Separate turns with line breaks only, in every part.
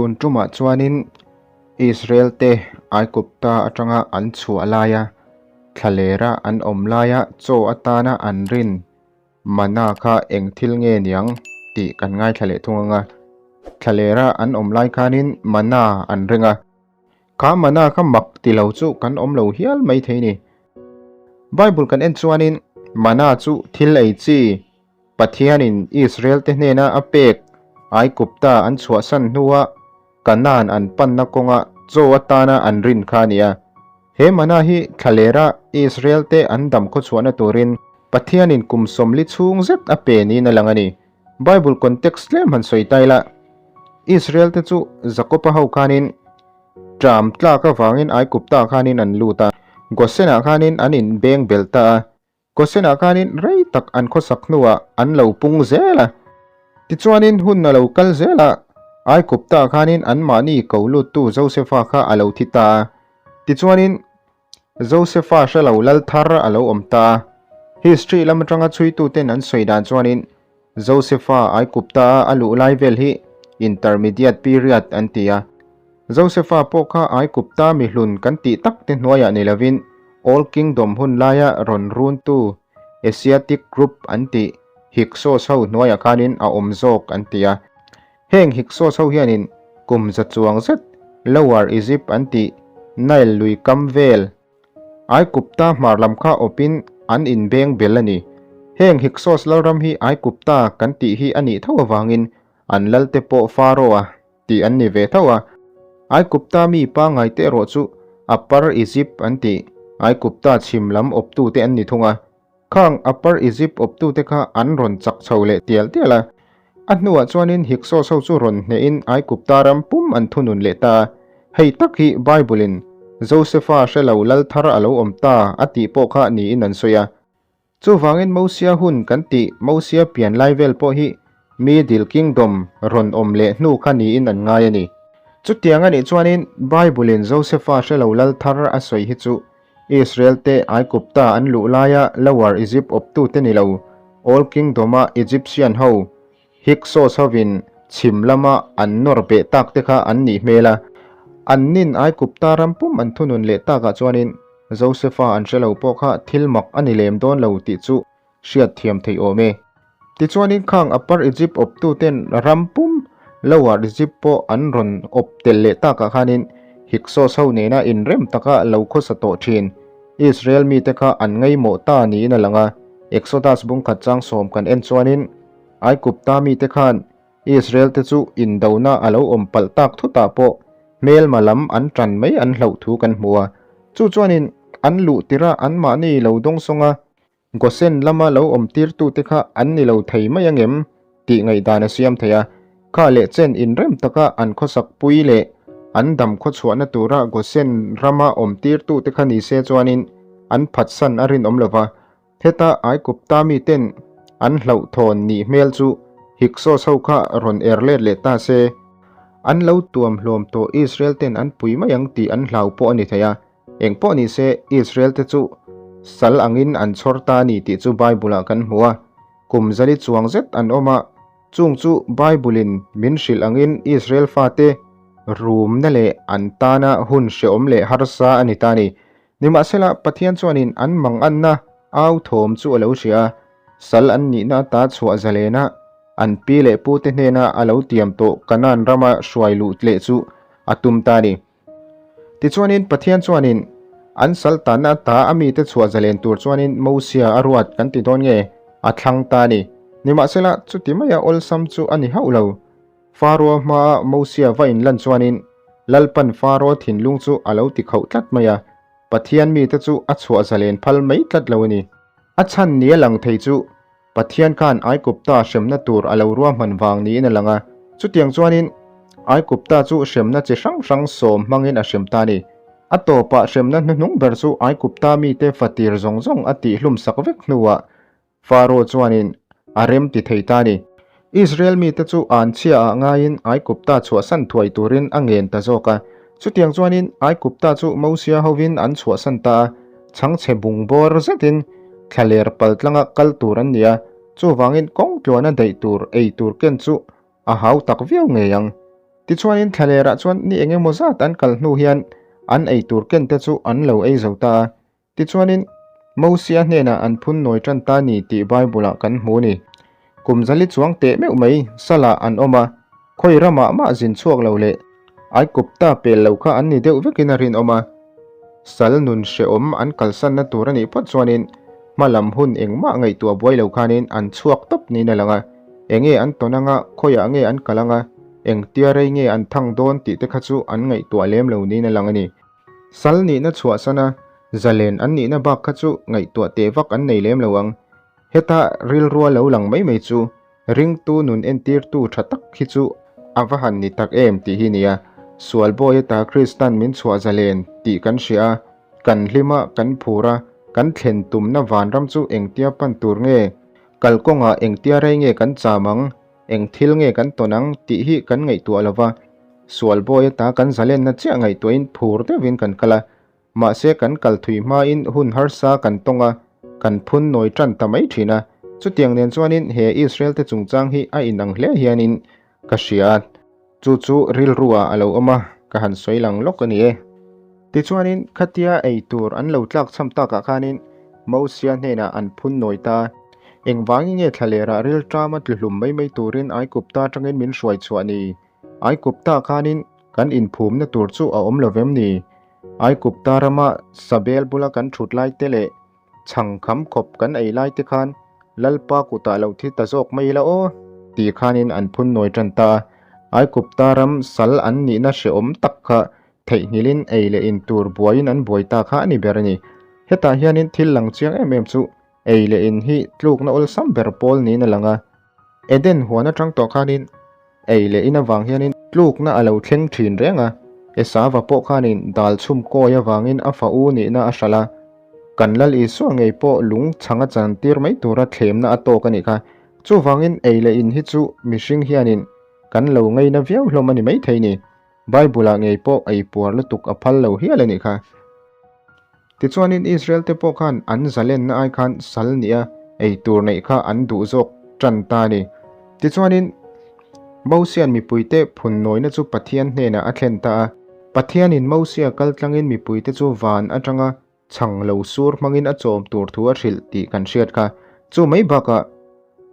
Tun tumah chuanin Israel-te Aigupta atanga an chhuah laia thlalera an awm laia chaw atana an rin Mana kha eng thil nge niang tih kan ngaithla leh thung ang a. Thlalera an awm lai khanin Mana an ring a. Kha Mana kha mak ti lo chu kan awm lo hial mai thei ni. Bible kan en chuanin Mana chu thil ei chi Pathianin Israel-te hnena a pek Aigupta an chhuahsan hnua Kanaan an panna kawnga chaw atana an rin kha a ni a. He mana hi thlalera Israel-te an dam khawchhuahna turin Pathianin kum 40 chhung zet a pe niin a lang a ni. Bible context tlem han sawi ta ila, Israel-te chu Jakob-a ho khanin ṭam tlak avangin Aigupta khanin an lut a, Gosen-ah khanin an inbeng bel ta a. Gosenah khanin rei tak an khawsak hnuah an lo pung zel a. Tichuanin hun a lo kal zel a, Aigupta khanin anmahni ko luttu Josefa kha a lo thi ta a. Tichuanin Josefa hre lo lal thar a lo awm ta a. History lam atanga chhuituten an sawi dan chuanin Josefa Aigupta a a luh lai vel hi Intermediate period an ti a. Josefa pawh kha Aigupta mihlun kan tih tak te hnuaiah ni lovin Old Kingdom hun laia rawn runtu Asiatic group an tih Hyksos ho hnuaiah khanin a awm zawk an ti a. Heng Hyksos ho hianin kum za chuang zet Lower Egypt an tih Nile lui kam vel Aigupta hmar lam kha awpin an inbeng bel a ni. Heng Hyksos lalram hi Aigupta kan tih hi a nih tho avangin an lalte pawh Pharaoh-a tih an ni ve tho a. Aigupta mi pangngai te erawh chu Upper Egypt an tih Aigupta chhim lam awptute an ni thung a. Khang Upper Egypt awptute kha an rawn chak chho leh tial tial a. A hnuah chuanin Hyksos ho chu rawn hnehin Aigupta ram pum an thunun leh ta a. Hei tak hi Bible-in Josefa hre lo lal thar a lo awm ta a tih pawh kha niin an sawi a. Chuvangin Mosia hun kan tih Mosia pian lai vel pawh hi Middle Kingdom rawn awm leh hnu kha niin an ngai a ni. Chutiang a nih chuanin Bible-in Josefa hre lo lal thar a sawi hi chu Israel-te Aigupta an luh laia Lower Egypt awptute ni lo, Old Kingdom-a Egyptian ho, Hyksos hovin chhim lama an nawr beh tak te kha an nih hmel a. An nin Aigupta ram pum an thunun leh takah chuanin Josefa an hre lo pawh kha thil mak a ni lem dawn lo tih chu hriat thiam theih awm e. Tichuanin khang Upper Egypt awptuten ram pum Lower Egypt pawh an rawn awp tel leh takah khanin Hyksos ho nena inrem taka lo khawsa tawh thin Israel mite kha an ngaihmawh ta niin a lang a. Exodus bungkhat chang sawm kan en chuanin Aigupta mite khan Israel te chu indona a lo awm palh tak thutah pawh hmelma lam an tan mai an hlauh thu kan hmu a. Chu chuanin an luh tirh a anmahni lo dawngsawng a, Gosen lama lo awm tirtute kha an ni lo thei mai angem tih ngaihdan a siam thei a. Kha leh chen inrem taka an khawsak pui leh an dam khawchhuahna tura Gosen rama awm tirtute kha ni se chuanin an phatsan a rinawm lo va. Heta Aigupta miten an hlauhthawn nih hmel chu Hyksos ho kha rawn er let leh ta se, an lo tuam hlawm tawh Israel ten an pui mai ang tih an hlau pawh a ni thei a. Eng pawh ni se, Israel-te chu sal angin an chhawr ta a ni tih chu Bible-ah kan hmu a. Kum zali chuang zet an awm a, chung chu Bible-in min hrilh angin Israel fate rumna leh an tana hun hrehawm leh harsa a ni ta a ni. Nimahsela, Pathian chuanin an manganna au thawm chu a lo hria a, sal an nihna ata chhuah zalena an pi leh pute hnena a lo tiam tawh Kanaan rama hruai luh leh chu a tum ta a ni. Tichuanin Pathian chuanin an sal tanna ata a mite chhuah zalen tur chuanin Mosia a ruat kan ti dawn nge a thlang ta a ni. Nimahsela, chuti maia awlsam chu a ni hauh lo. Faroa hmaa Mosia va inlan chuanin Lalpan Faroa thinlung chu a lo ti khauh tlat mai a, Pathian mite chu a chhuah zalen phal mai tlat lo a ni. A chhan nia lang thei chu Pathian khan Aigupta hremna tur a lo ruahman vang niin a lang a, chutiang chuanin Aigupta chu hremna chi hrang hrang sawm hmangin a hrem ta a ni. A tawpah hremna hnuhnung ber chu Aigupta mite fatir zawng zawng a tihhlum sak vek hnuah Faro chuanin a rem ti thei ta a ni. Israel mite chu an chhiaah ngaiin Aigupta chhuahsan thuai turin a ngen ta zawk a. Chutiang chuanin Aigupta chu Mosia hovin an chhuahsan ta a, chhangchhe bung bawr zetin thlaler pal tlanga kal tur an ni a, chuvangin kawng tluana daih tur ei tur ken chu a hau tak viau ngei ang. Tichuanin thlalerah chuan ni eng emaw zat an kal hnu hian an ei tur ken te chu an lo ei zo ta a. Tichuanin Mosia hnenah an phun nawi tan ta ni tih Bible-ah kan hmu a ni. Kum zali chuang teh meuh mai salah an awm a, khawi ramah mah zin chhuak lo leh Aikupta pel lo kha an ni deuh vekin a rinawm a. Sal nun hrehawm an kalsanna tur a nih phawt chuanin hma lam hun engmah ngaihtuah buai lo khanin an chhuak tawp niin a lang a. Enge an tawn anga, khawiah nge an kal anga, engtia rei nge an thang dawn tih te kha chu an ngaihtuah lem lo niin a lang a ni. Sal nihna chhuahsana zalen an nihna bak kha chu ngaihtuah teh vak an nei lem lo ang. Heta rilrua lo lang mai mai chu ringtu nun entirtu tha tak hi chu a va han ni tak em tih hi nia. Sual bawi ata Kristan min chhuah zalen tih kan hria a, kan hlim a, kan phur a, kan thlen tumna vanram chu engtia pan tur nge? Kalkawngah engtia rei nge kan cham ang? Eng thil nge kan tawn ang tih hi kan ngaihtuah lo va, sual bawi ata kan zalenna chiah ngaihtuahin phur deuhin kan kal a, Mahse kan kal thui hmain hun harsa kan tawng a, kan phun nawi tan ta mai thin a. Chutiang nen chuanin he Israel te chungchang hi a inang hle hianin ka hria a, chu chu rilru ah a lo awm a, ka han sawi lang lawk a ni e. Tichuanin khatia ei tur an lo tlak chham takah khanin Mosia hnenah an phun nawi ta a, Engvangin nge thlalerah rilṭama tluhlum mai mai turin Aigupta atangin min hruai chhuah ni? Aigupta khanin kan inphumna tur chu a awm lo vem ni? Aigupta rama Sabel bula kan thut lai te leh chhang kham khawp kan ei lai te khan Lalpa kutah lo thi ta zawk mai ila aw tih khanin an phun nawi tan ta a. Aigupta ram sal an nihna hrehawm tak kha theihnghilhin ei leh in tur buaiin an buai ta kha a ni ber a ni. Hetah hianin thil lang chiang em em chu ei leh in hi tlukna awlsam ber pawl niin a lang a. Eden huan atang tawh khanin Ei leh in avang hianin tlukna a lo thleng thin reng a, Esava pawh khanin dal chhum kawi avangin a fa u nihna a hralh a, kan Lal Isua ngei pawh lung chhang a chantir mai tura thlemna a tawk a nih kha. Chuvangin ei leh in hi chu mihring hianin kan lo ngaina viau hlawm a ni maithei ni. Bible-ah ngei pawh ei puar lutuk a phal lo hial a nih kha. Tichuanin Israel te pawh khan an zalenna ai khan sal nia ei tur neih kha an duh zawk tan ta a ni. Tichuanin Mosia'n mipuite phunnawina chu Pathian hnenah a thlen ta a. Pathianin Mosia kaltlangin mipuite chu van atanga chhang lo sur hmangin a chawm tur thu a hrilh tih kan hriat kha. Chu mai bakah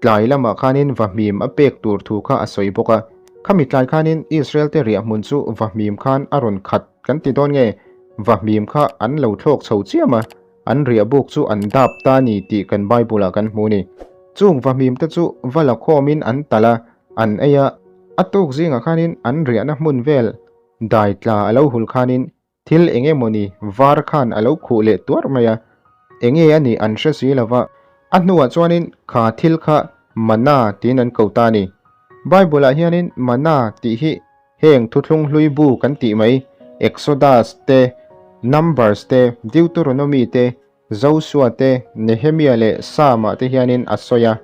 Tlai lamah khanin vahmim a pek tur thu kha a sawi bawk a. Khami tlai khanin Israel-te riahhmun chu vahmim khan a rawn khat kan ti dawn nge? Vahmim kha an lo thlawk chho chiam a, an riahbuk chu an dap ta ni tih kan Bible-ah kan hmu ni. Chung vahmim te chu va la khawmin an talh a, an ei a, a tuk zingah khanin an riahna hmun vel dai tla a lo hul khanin Thil eng emawni var khan a lo khuh leh tuar mai a, enge a nih an hre si lova, a hnuah chuanin kha thil kha Manna tiin an ko ta a ni. Bible-ah hianin Manna tih hi heng thuthlung hlui bu kan tih mai, Exodus te, Numbers te, Deuteronomy te, Joshua te, Nehemia leh Psalm-ah te hianin a sawi a.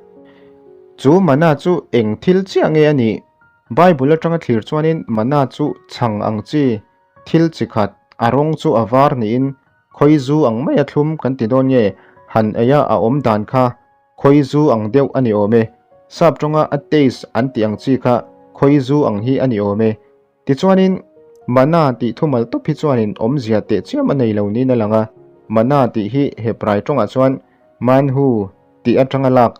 Chu Manna chu eng thil chiah nge a nih? Bible atanga thlir chuanin Manna chu chhang ang chi, Thil chi khat, a rawng chu a var niin khawi zu ang mai a thlum kan ti dawn nge, han ei a a awm dan kha khawi zu ang deuh a ni awm e. Sap tawnga a taste an tih ang chi kha khawi zu ang hi a ni awm e. Tichuanin, Mana tih thumal tawp hi chuanin awmzia teh chiam a nei lo niin a lang a, Mana tih hi Hebrai tawngah chuan Manhu tih atanga lak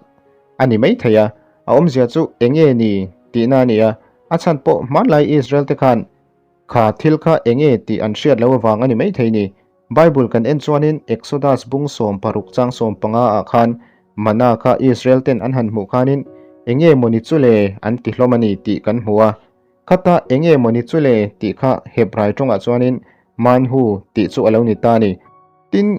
a ni mai thei a, a awmzia chu enge ni tihna a ni a, a chhan pawh hmanlai Israel te khan Kha thil kha enge tih an hriat loh avang a ni maithei ni. Bible kan en chuanin Exodus bung 16 chang 15 ah khan Manna kha Israel ten an han hmuh khanin enge mawni chu le an ti hlawm a ni tih kan hmu a. Khata enge mawni chu le tih kha Hebrai tawngah chuanin Manhu tih chu a lo ni ta a ni. Tin,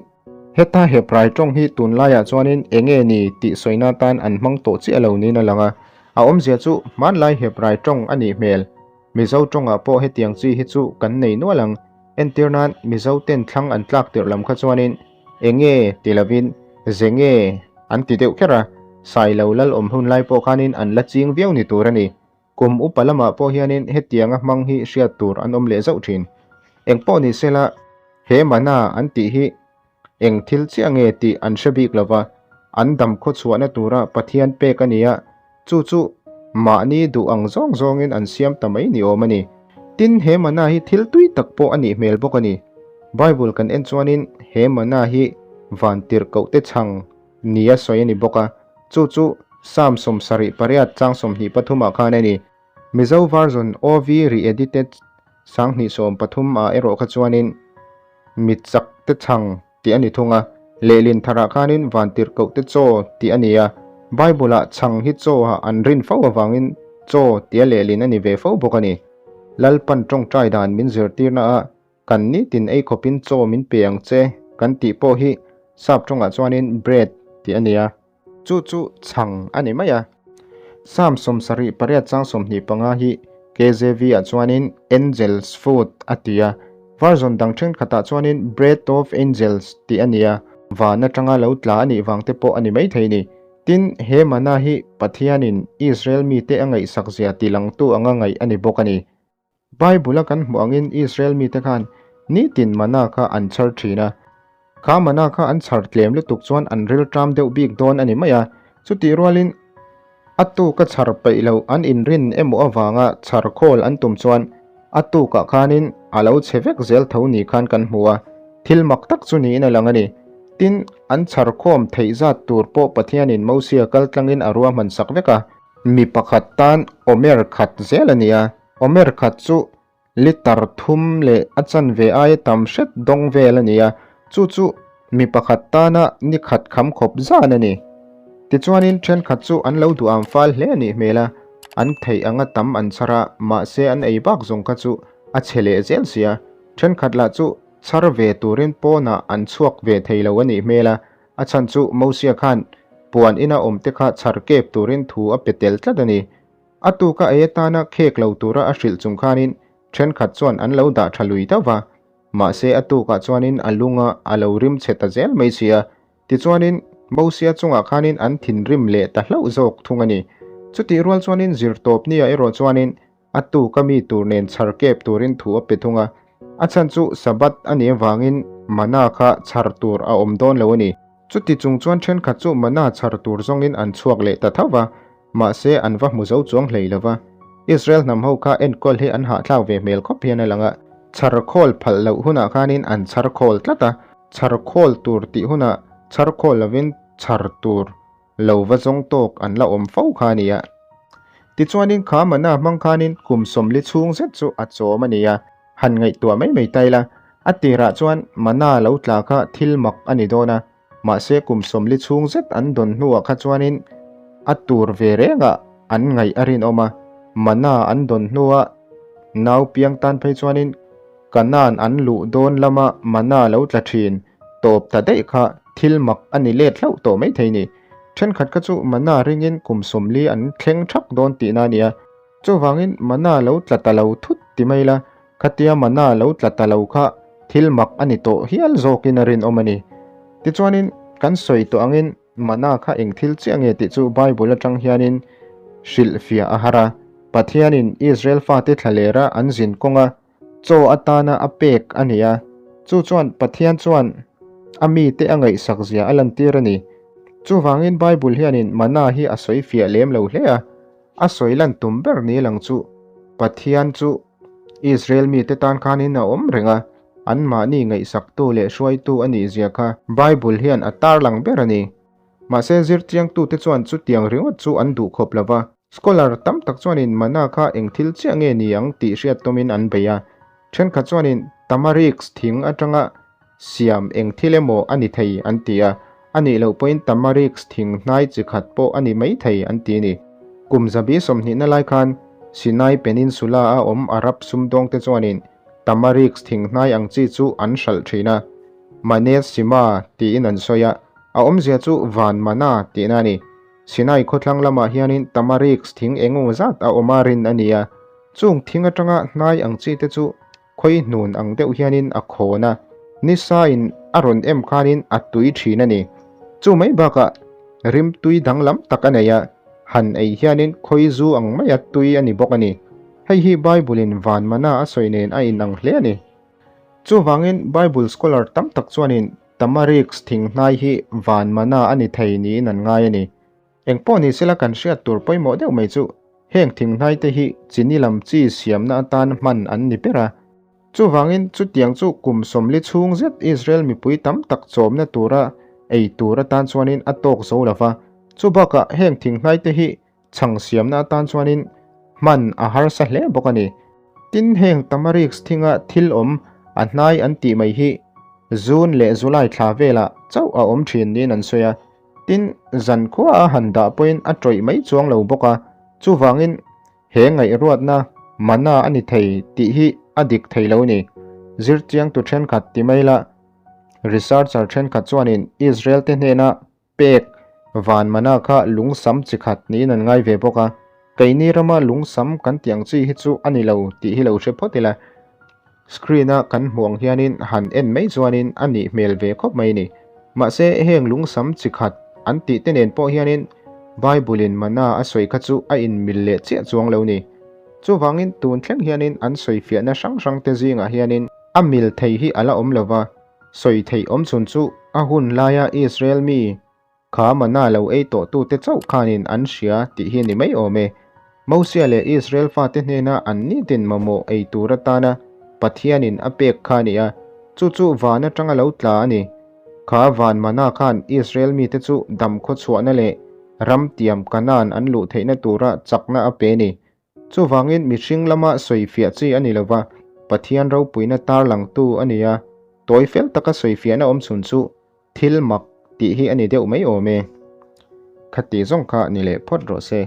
heta Hebrai tawng hi tunlaiah chuanin enge ni tih sawina tan an hmang tawh chiah lo niin a lang a. A awmzia chu hmanlai Hebrai tawng a nih hmel. Mizo tawngah pawh hetiang chi hi chu kan nei nual ang. Entir nan Mizo ten thlang an tlak tirh lam kha chuanin enge ti lovin ze nge an ti deuh kher a, Sailo lal awm hun lai pawh khanin an la ching viau ni tur a ni. Kum upa lamah pawh hianin hetianga hmang hi hriat tur an awm leh zauh thin. Engpawh ni sela he mana an tih hi Eng thil chiah nge tih an hre bik lova, an dam khawchhuahna tura Pathian pek a ni a, chu chu mahni duh ang zawng zawngin an siam ta mai ni awm a ni. Tin, he mana hi thil tui tak pawh a nih hmel bawk a ni. Bible kan en chuanin he mana hi vantirhkohte chhang nia sawi a ni bawk a, chu chu Psalm 78 chang 23 ah khan a ni. Mizo Version OV Re-edited 2013 ah erawh kha chuanin mi chakte chhang tih a ni thung a, lehlin tharah khanin vantirhkohte chaw tih a ni a, Bible-ah chhang hi chaw-ah an rin fo avangin chaw tia lehlin a ni ve fo bawk a ni. Lalpan tawngtai dan min zirtirna a kan nitin ei khawpin chaw min pe ang che kan tih pawh hi sap tawngah chuanin bread tih a ni a. Chu chu chhang a ni mai a. Psalm 78 chang 25 hi KJV ah chuanin Angels Food a ti a, version dang thenkhatah chuanin Bread of Angels tih a ni a, van atanga lo tla a nih vang te pawh a ni maithei ni. Tin, he mana hi Pathianin Israel mite a ngaihsak zia tilangtu anga ngaih a ni bawk a ni. Bible-a kan hmuh angin Israel mite khan nitin mana kha an chhar thin a. Kha mana kha an chhar tlem lutuk chuan an rilṭam deuh bik dawn a ni mai a. Chutih rualin a tuka chhar peih loh an inrin emaw avanga chhar khawl an tum chuan a tukah khanin a lo chhe vek zel tho ni khan kan hmu a. Thil mak tak chu niin a lang a ni. Tin, an chhar khawm theih zat tur pawh Pathianin Mosia kaltlangin a ruahman sak vek a. Mi pakhat tan omer khat zel a ni a. Omer khat chu litre thum leh a chanve aia tam hret dawng vel a ni a, chu chu mi pakhat tana ni khat kham khawp zan a ni. Tichuanin thenkhat chu an lo duh am fal hle a nih hmel a, an theih anga tam an chhar a, mahse an ei bak zawng kha chu a chhe leh zel si a, thenkhat lah chu chhar ve turin pawnah an chhuak ve thei lo a nih hmel a, a chhan chu Mosia khan puan ina awmte kha chhar kep turin thu a pe tel tlat a ni. A tuka ei atana khek lo tura a hrilh chung khanin thenkhat chuan an lo dah tha lui deuh va, mahse a tukah chuanin a lunga a lo rim chhe ta zel mai si a, tichuanin Mosia chungah khanin an thinrim leh ta hlauh zawk thung a ni. Chutih rual chuanin zirtawpnia erawh chuanin a tuka mi tur nen chhar kep turin thu a pe thung a, a chhan chu Sabbath a nih avangin mana kha chhar tur a awm dawn lo a ni. Chuti chung chuan thenkhat chu mana chhar tur zawngin an chhuak leh ta tho va, Mahse, an va hmu zo chuang hlei lo va. Israel hnam ho kha enkawl hi an hahthlak ve hmel khawp hian a lang a. Chhar khawl phalh loh hunah khanin an chhar khawl tlat a, chhar khawl tur tih hunah chhar khawl lovin chhar tur lo va zawng tawk an la awm fo kha a ni a. Tichuanin kha mana hmang khanin kum 40 chhung zet chu a chawm a ni a, han ngaihtuah mai mai ta ila, a tirah chuan mana lo tla kha thil mak a ni dawn a, Mahse kum 40 chhung zet an dawn hnuah kha chuanin a tur ve rengah an ngaih a rinawm a, mana an dawn hnua nau piang tan phei chuanin Kanaan an luh dawn lama mana lo tla thin tawp ta daih kha thil mak a ni let hlauh tawh maithei ni. Thenkhat kha chu mana ringin kum 40 an thleng thak dawn tihna a ni a, chuvangin mana lo tla ta lo thut ti mai la, Khatia mana lo tla ta lo kha thil mak a ni tawh hial zawkin a rinawm a ni. Tichuanin, kan sawi tawh angin mana kha eng thil chiah nge tih chu Bible atang hianin hrilhfiah a har a. Pathianin Israel fate thlalera an zin kawnga chaw atana a pek a ni a, chu chuan Pathian chuan a mite a ngaihsak zia a lantir a ni. Chuvangin Bible hianin mana hi a sawi fiah lem lo hle a, a sawi lan tum ber ni lang chu Pathian chu Israel mite tan khanin a awm reng a, anmahni ngaihsaktu leh hruaitu a nih zia kha Bible hian a tarlang ber a ni. Mahse zirchiangtute chuan chutiang ringawt chu an duh khawp lo va, scholar tam tak chuanin mana kha eng thil chiah nge ni ang tih hriat tawmin an bei a, thenkhat chuanin Tamarix thing atanga Siam eng thil emaw a ni thei an ti a, a nih loh pawhin Tamarix thing hnai chi khat pawh a ni mai thei an ti a ni. Kum zabi sawmhnihna lai khan Sinai Peninsula a awm Arab sumdawngte chuanin Tamarix thing hnai ang chi chu an hralh thin a, Manes Sima tiin an sawi a, a awmzia chu van mana tihna a ni. Sinai khawthlang lamah hianin Tamarix thing eng emaw zat a awm a rin a ni a, chung thing atanga hnai ang chi te chu Khawi hnun ang deuh hianin a khawn a, nisain a rawn em khanin a tui thin a ni. Chu mai bakah rim tui danglam tak a nei a, han ei hianin khawi zu ang maia tui a ni bawk a ni. Hei hi Bible-in van mana a sawi nen a inang hle a ni. Chuvangin Bible scholar tam tak chuanin Tamarix thing hnai hi van mana a ni thei niin an ngai a ni. Engpawh ni sela kan hriat tur pawimawh deuh mai chu. Heng thinghnai te hi chini lam chi siamna atan hman an ni ber a. Chuvangin chutiang chu kum 40 chhung zet Israel mipui tam tak chawmna tura ei tur atan chuanin a tawk zo lo va. Chubakah heng thinghnai te hi chhang siamna atan chuanin hman a harsa hle bawk a ni. Tin, heng Tamarix thinga thil awm a hnai an tih mai hi June leh July thla velah chauh a awm thin niin an sawi a. Tin, zan khua a han dah pawhin a tawih mai chuang lo bawk a, chuvangin he ngaihruatna mana a ni thei tih hi a dik thei lo ni. Zirchiangtu thenkhat ti mai la, researcher thenkhat chuanin Israel te hnena pek van mana kha lungsam chi khat niin an ngai ve bawk a, keini rama lungsam kan tih ang chi hi chu a ni lo tih hi lo hre phawt ila. Screen a kan hmuh ang hianin han en mai chuanin a nih hmel ve khawp mai ni. Mahse heng lungsam chi khat an tih te nen pawh hianin Bible in mana a sawi kha chu a inmil leh chiah chuang lo ni. Chuvangin tun thleng hianin an sawifiahna hrang hrang te zingah hianin a mil thei hi a la awm lova, sawi theih awm chhun chu a hun laia Israel mi Kha mana lo ei tawhtute chauh khanin an hria tih hi ni mai awm e. Mosia leh Israel fate hnena an nitin mamawh ei tur atana Pathianin a pek kha a ni a, chu chu van atanga lo tla a ni. Kha van mana khan Israel mite chu dam khawchhuahna leh ram tiam Kanaan an luh theihna tura chakna a pe a ni. Chuvangin mihring lama sawifiah chi a ni lova, Pathian ropuina tarlangtu a ni a, tawi fel taka sawifiahna awm chhun chu Thil mak tih hi a ni deuh mai awm e. Khati zawng kha ni leh phawt rawh se.